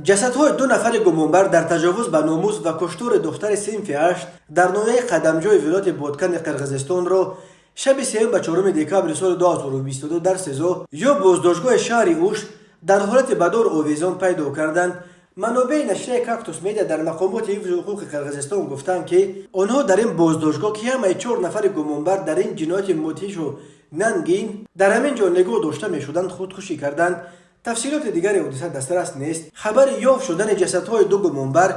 Ҷасадҳои ду нафари гумонбар дар таҷовуз ба номус ва куштори духтари синфи ҳашт дар ноҳияи Қадамҷои вилояти Боткани Қирғизистонро шаби сеюм ба 4 декабри соли 2022 дар СИЗО ё боздоштгоҳи шаҳри Уш дар ҳолати ба дор овезон пайдо карданд. Манобеи нашрияи «Кактус Медиа» дар мақомоти ҳифзи ҳуқуқи Қирғизистон гуфтанд, ки онҳо дар ин боздоштгоҳ, ки ҳамаи чор нафари гумонбар дар ин ҷинояти мудҳишу нангин дар ҳамин ҷо нигоҳ дошта мешуданд, худкушӣ карданд. Тафсилоти дигари ҳодиса дастрас нест. Хабари ёфт шудани ҷасадҳои ду гумонбар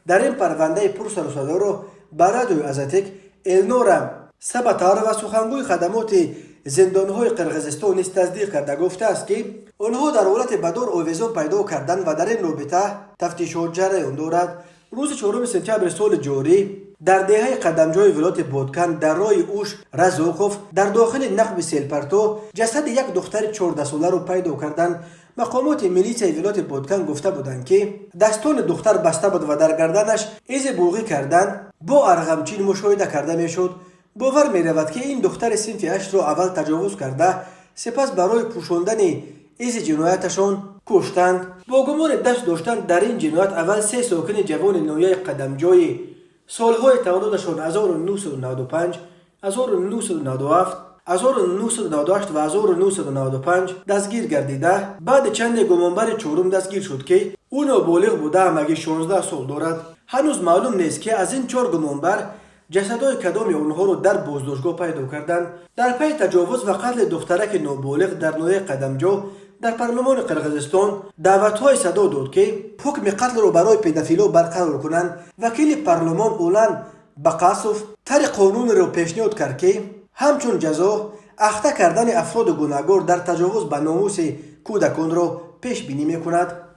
дар ин парвандаи пурсарусадоро ба Радиои Азаттик Элнора Сабатарова, сухангӯи хадамоти зиндонҳои Қирғизистон, низ тасдиқ карда, гуфтааст, ки онҳо дар ҳолати ба дор овезон пайдо карданд ва дар ин робита тафтишот ҷараён дорад. Рӯзи 4 сентябри соли ҷорӣ дар деҳаи Қадамҷои вилояти Боткан, дар роҳи Уш Разоқов, дар дохили нақби селпарто ҷасади як духтари 14-соларо пайдо карданд. Мақомоти милитсияи вилояти Боткан гуфта буданд, ки дастони духтар баста буд ва дар гарданаш изи буғӣ кардан бо арғамчин мушоҳида карда мешуд. Бовар меравад, ки ин духтари синфи ҳаштро аввал таҷовуз карда, сипас барои пӯшондани изи ҷинояташон куштанд. Бо гумони даст доштан дар ин ҷиноят аввал се сокини ҷавони ноҳияи Қадамҷои солҳои таваллудашон 1995, 1997, 1998 ва 1995 дастгир гардида, баъди чанде гумонбари чорум дастгир шуд, ки ӯ ноболиғ буда, ҳамагӣ 16 сол дорад. Ҳанӯз маълум нест, ки аз ин чор гумонбар ҷасадҳои кадоми онҳоро дар боздоштгоҳ пайдо карданд. Дар пайи таҷовуз ва қатли духтараки ноболиғ дар ноҳияи Қадамҷо дар парлумони Қирғизистон даъватҳое садо дод, ки ҳукми қатлро барои педофило барқарор кунанд. Вакили парлумон Улан Бақасов тарҳи қонунеро пешниҳод кард, ки ҳамчун ҷазо ахта кардани афроди гунаҳгор дар таҷовуз ба номуси кӯдаконро пешбинӣ мекунад.